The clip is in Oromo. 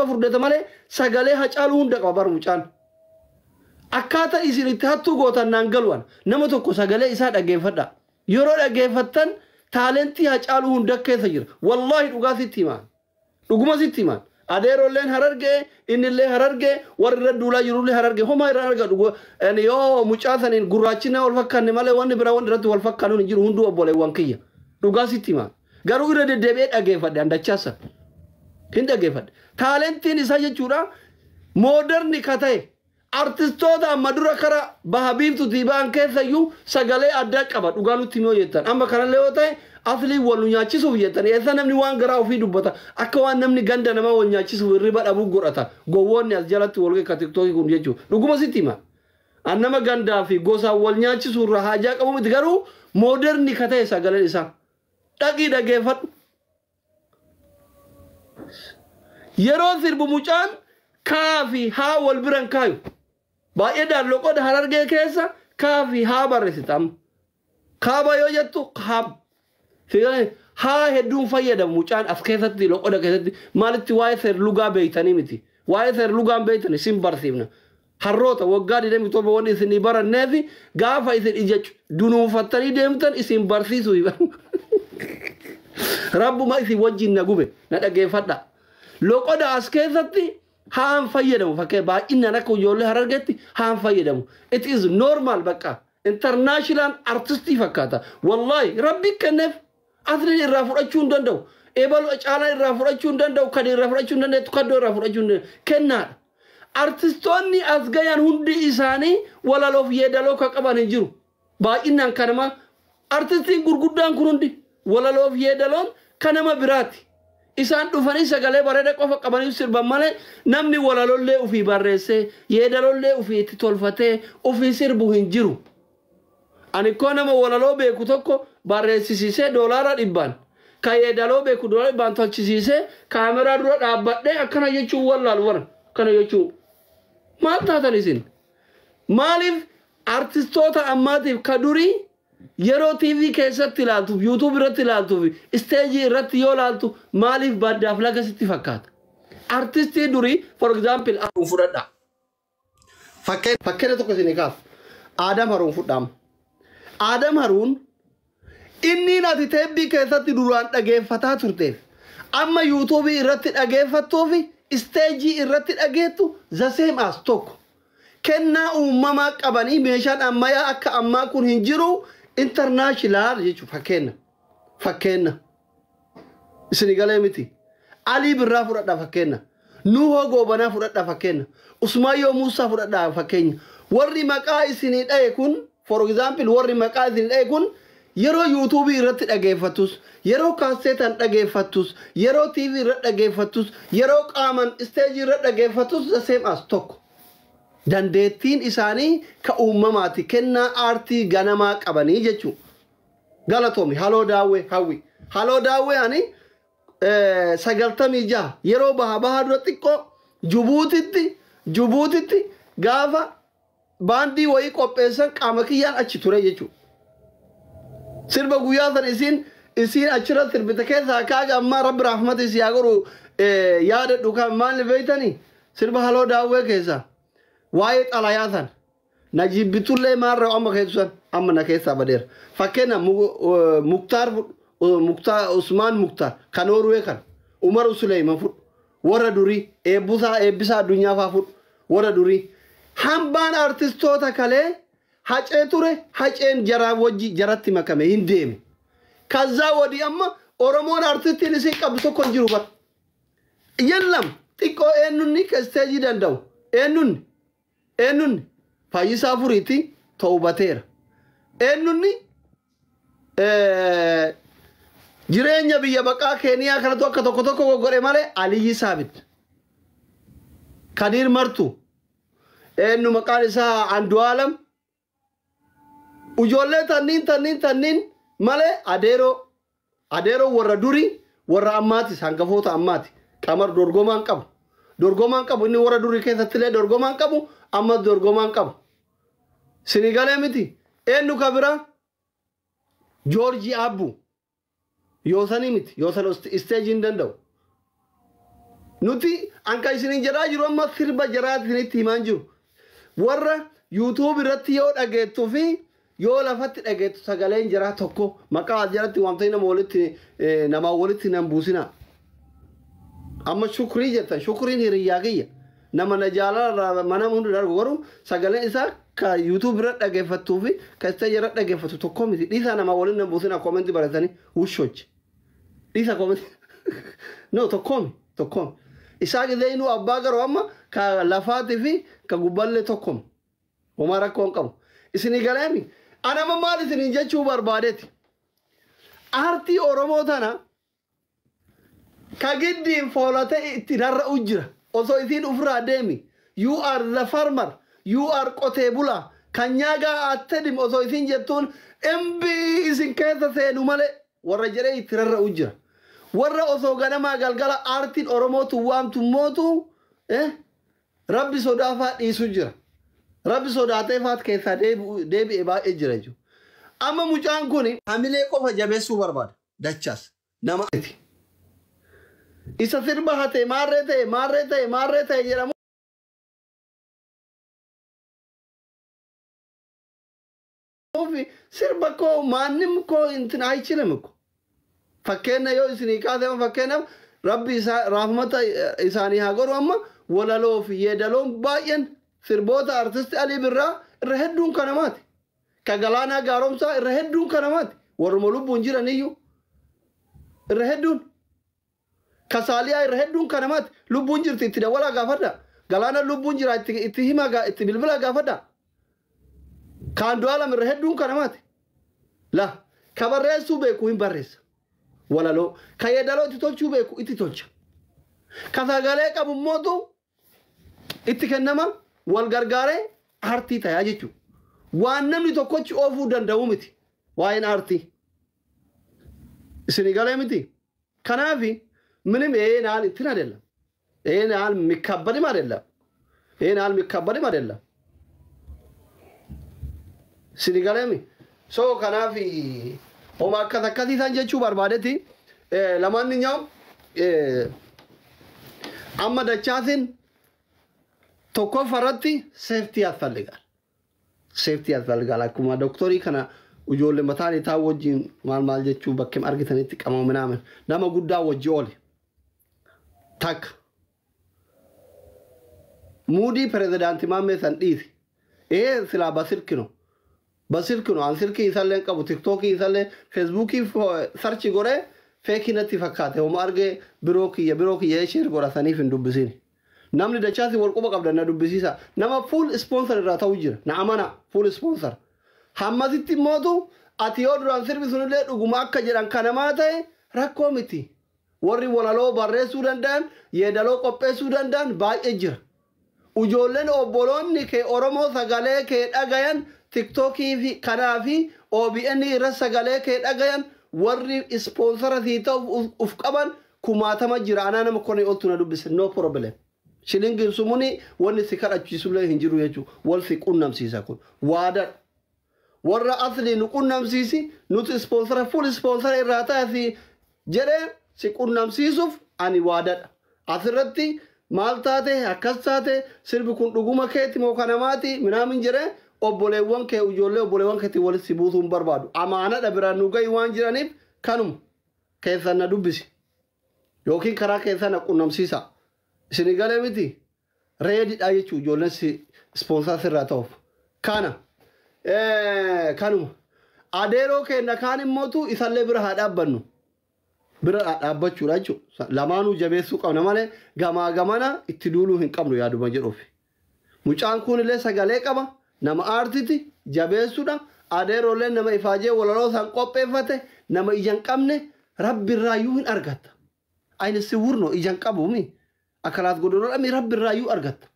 Gurbaa furdata malee sagalee Hacaaluu hunda qaba bar mucaan. Akkaataa isin itti hattuu gootan naan galu'an nama tokko sagalee isaa dhaggeeffadha. Yeroo dhaggeeffattan taalentii Hacaaluu hunda keessa jira. Wallaahi dhugaa sitti himaan. Dhuguma sitti himaan. Adeerolleen Harargee, innillee Harargee, warri irra duulaa jirullee Harargee. Homaa irraa arga dhugu. Yoo mucaa saniin gurraachina wal fakkaanne malee wanni biraa wanni irratti wal fakkaannu hin jiru hunduu obboleewwan kiyya. Dhugaa sitti himaan. Garuu irra deddeebi'ee dhaggeeffadhe andachaasa. Hin dhaggeeffadhe. Taalentiin isaa jechuudha mooderni ka ta'e artistoota amma dura kara baha biiftuutii ba'an keessayyuu sagalee addaa qaba dhugaa nutti himuu jettan. Amma kanallee yoo ta'e aslii wal nu nyaachisuuf jettan eessa namni waan garaa ofii dubbata akka waan namni ganda namaa wal nyaachisuuf hirriba dhabuu godhata gowwoonni as jalatti wal ga'e tiktookii kun jechuudha. Dhuguma sitti hima. An nama gandaa fi gosaan wal nyaachisuu irraa haajaa qabu miti garuu mooderni ka ta'e sagaleen isaa. Dhaqii dhaggeeffadhu. Yeroo sirbu mucaan kaa fi haa wal biran kaayu. Baay'ee loqoda Harargee keessa kaa fi haa barreessita amma. Kaaba yoo jettu kaab. Haa hedduun fayyadamu mucaan as keessatti loqoda keessatti maalitti waa'ee seerlugaa beeytanii miti. Waa'ee seerlugaan beeytanii sin barsiifna. Harroota waggaa 27 wanni isin baranneefi gaafa isin ija dunuunfattanii deemtan isin barsiisu. Rabbuma isin wajjin na gube na dhaggeeffadha. Loqoda as keessatti haan fayyadamu fakkee baay'inaan akka ijoollee Harargeetti haan fayyadamu. It is normal bakka international artistii fakkaata. Wallahi rabbi kenneef asliin irraa fudhachuu hin danda'u. Ebalu caalaa irraa fudhachuu hin danda'u. Kadi irraa fudhachuu hin danda'u. Kaddoo irraa fudhachuu hin danda'u. Kennaadha. Artistoonni as gayan hundi isaanii walaloof yeedaloo kan qaban hin jiru. Baay'inaan kanama artistiin gurguddaan kun hundi walaloof yeedaloon kanama biraati. Isaan dhufanii sagalee bareeda qofa qabanii sirban malee namni walalollee ofii barreessee yeedalollee ofii itti tolfatee ofii sirbu hin jiru. Ani koo nama walaloo beeku tokko barreessisiisee $100 kan yeedaloo beeku $100 tolchisiisee kaameraa dura dhaabbadhee akkana jechuun wallaalu bara akkana jechuun maal taatan isin? Maaliif artistoota ammaatiif ka durii yeroo TV keessatti ilaaltuuf, YouTube irratti ilaaltuuf, isteejii irratti yoo ilaaltu maaliif baddaaf laga sitti fakkaata? Artistii durii for example Haruun fudhadha. Fakkeenya tokko isin kaaf. Aadam Haruun fudhaama. Aadam Haruun inni ati teebbii keessatti duraan dhageeffataa turteef amma YouTube irratti dhageeffattuu fi isteejii irratti dhageettu the same as tokko. Kennaa uumamaa qabanii meeshaan ammayyaa akka ammaa kun hin jiru international jechuudha fakkeenya. Fakkeenya. Isin galee miti. Alii Birraa fudhadhaa fakkeenya. Nuhoo Goobanaa fudhadhaa fakkeenya. Usmaayyoo Muusaa fudhadhaa fakkeenya. Warri maqaa isinii dhaye kun for example warri maqaa isinii dhaye kun yeroo YouTube irratti dhageeffattus, yeroo kaaseetaan dhageeffattus, yeroo TV irratti dhageeffattus, yeroo qaaman isteejii irratti dhageeffattus the same as tokko. Dandeettiin isaanii ka uumamaati kennaa aartii ganamaa qabanii jechuudha. Galatoomi haloo daawwee hawwi. Haloo daawwee ani 96 yeroo baha baha dura xiqqoo Jubuutitti gaafa baandii wayii qopheessan qaama kiyyaan achi ture jechuudha. Sirba guyyaa san isiin achirra sirbite keessaa kaaga ammaa rabbi rahmata isii haa godhu yaadadhu kan maal beeytanii sirba haloo daawwee keessaa. Waa'ee xalayaa san na jibbitullee maarra amma keessan amma na keessaa badeera. Fakkeenya Muktaar Muktaar Usmaan Muktaar kan Noorwee kan Umar Suleyman fudhu warra durii eebbisaa eebbisaa addunyaa faa fudhu warra durii. Hambaan artistoota kalee hacee ture haceen jaraa wajji jaratti makame hin deeme. Kazzaa wadii amma Oromoon artistiin isin qabdu tokko hin jiru bara. Yellam xiqqoo eenyunni ka isteejii danda'u eenyunni eenyunni Fayyisaa Furiitti toobateera. Eenyunni jireenya biyya baqaa Keeniyaa kanatu akka tokko tokko goggodhe malee Aliyyi Saabit. Kadiir Martu eenyu maqaan isaa Andu'aalam. Ijoollee tanniin tanniin tanniin malee adeeroo warra durii warra ammaatis hangafoota ammaati. Qamar dorgomaan qabu. Dorgomaan qabu inni warra durii keessatti illee dorgomaan qabu ammas dorgomaan qabu. Sinigalee miti eenyu ka biraa Joorjii Abbu yoosanii miti yoosan isteejii hin danda'u. Nuti anka isinin jedhaa jiru amma sirba jaraati isinitti himaan jiru. Warra YouTube irratti yoo dhageettuu fi yoo lafatti dhageettu sagaleen jaraa tokko maqaa as jalatti waamtanii nama walitti nan buusina. Amma Shukrii jettan, Shukriin hiriyyaa kiyya. Nama na jaalala mana hunda darbu, garuu sagaleen isaa ka YouTube irra dhageeffattuu fi ka isa jara dhageeffattu tokko miti. Dhiisaa, nama waliin nan buusina comment baratanii wushochi. Dhiisaa comment. No, tokkoomi, tokkoomi. Isaa gizee inuu abbaa garuu amma ka lafaatii fi ka gubballee tokkomi. Homaa rakkoo hin qabu. Isinii galeemi. Anama maal isiniin jechuu barbaadeeti? Aartii Oromoo tana ka giddiin foolate itti rarra'u jira. Osoo isiin ofirraa deemi. You are the farmer. You are qotee bulaa. Kan nyaagaa attedim osoo isiin jettuun embii isin keessa seenu malee warra jedhee itti rarra'u jira. Warra osoo ganamaa galgala aartiin Oromootu waamtu mootu rabbi sodaafaa dhiisu jira. Rabbi sodaatee faat keessaa deebi'e baay'ee jira jechuudha. Amma mucaan kun hamilee qofa jabeessuu barbaada. Dachaas nama isa sirba hate maarree ta'e maarree ta'e maarree ta'e jedhamu. Sirba koo ማንም እኮ እንትን አይችልም እኮ። Fakkeenya yoo isinii kaase, fakkeenyaaf, rabbi isaa raafmata isaanii haa godhu, amma walaloo fi yeedaloon baay'een sirboota artisti Alii Birraa irra hedduun kanamaati. Ka Galaanaa Gaaromsaa irra hedduun kanamaati. Warruma lubbuun jiran iyyuu irra hedduun. Ka Saaliyaa irra hedduun kanamaati. Lubbuun jirti, itti dawwalaa gaafadha. Galaana lubbuun jira, itti himaa, itti bilbilaa gaafadha. Kaandu'aalam irra hedduun kanamaati. La ka barreessuu beeku hin barreessa. Walaloo ka yeedaloo itti tolchuu beeku itti tolcha. Ka sagalee qabu mootu itti kennama, wal gargaaree aartii tayaa jechuudha. Waan namni tokkochi oofuu danda'u miti waa'een aartii. Isin galee miti. Kanaafi ምንም ይሄን ያህል እንትን አይደለም። ይሄን ያህል የሚካበድም አይደለም። ይሄን ያህል የሚካበድም አይደለም። Isin galee. So kanaafi homa akkas akkasii isaan jechuu barbaadetti. ለማንኛውም amma Dachaasin tokkoffaarratti safety ያስፈልጋል። Safety ያስፈልጋል። Akkuma doktorii kana ijoollee mataan isaa wajjin maal maal jechuu bakkeem argitanitti qama ምናምን nama guddaa wajji oole. Takka. Muudii pirezidaantii Maammee san dhiisi. Ee, silaa በስልክ ነው። በስልክ ነው. An silkii isallee hin qabu. Tiktookii isallee, Feesbuukii search godhee fake natti fakkaate. Homa argee biroo kiyya share godhataniif hin dubbisiin. Namni Dachaasi wal quba qabda na dubbisiisa. Nama full sponsor irraa ta'uu jira. Na amana, full sponsor. Hammasitti immootu ati yoo duraan sirbi sunillee dhuguma akka jedhan kanamaa ta'e rakkoo miti. Warri walaloo barreessuu danda'an, yeedaloo qopheessuu danda'an baay'ee jira. Ijoolleen obboloonni kee Oromoo sagalee kee dhagayan, Tiktookii fi kanaa fi OBN irra sagalee kee dhagayan, warri sponsor sii ta'uuf uf qaban kumaatama jira. Anaa nama kone oltu na dubbise, no problem. Shilingin sumuni wanni si kadhachiisullee hin jiru jechuudha. Wal si qunnamsiisa, kun waadadha. Warra asli nu qunnamsiisi, nuti sponsor, full sponsor irraa taasi jedhee si qunnamsiisuuf ani waadadha. Asirratti maal taate, akkas taate, sirbi kun dhuguma keeti moo kanamaati ምናምን jedhee obboleewwan kee, ijoollee obboleewwan keetii walitti si buusuu hin barbaadu. Amaanadha, biraan nu gahi waan jiraniif kanuma keessan na dubbisi. Yookiin karaa keessan na qunnamsiisa. Isin galee miti, ready dha jechuun ijoolleen si sponsor sirraa ta'uuf. Kana kanuma. Adeeroo keenya kaan immootu isallee bira haa dhaabbannu. Bira dhaabbachuudha jechuudha. Lamaanuu jabeessuu qabna malee gamaa gamana itti duuluu hin qabnu yaaduma jedhuuf. Mucaan kunillee sagalee qaba. Nama aartiti jabeessuudha. Adeeroollee nama ifaajee walaloo isaan qopheeffate, nama ija hin qabne rabbirraayyuu hin argatta. Ayni si wurno ija hin qabuumi. Akkalaas godhanoodhami rabbirraayyuu argatta.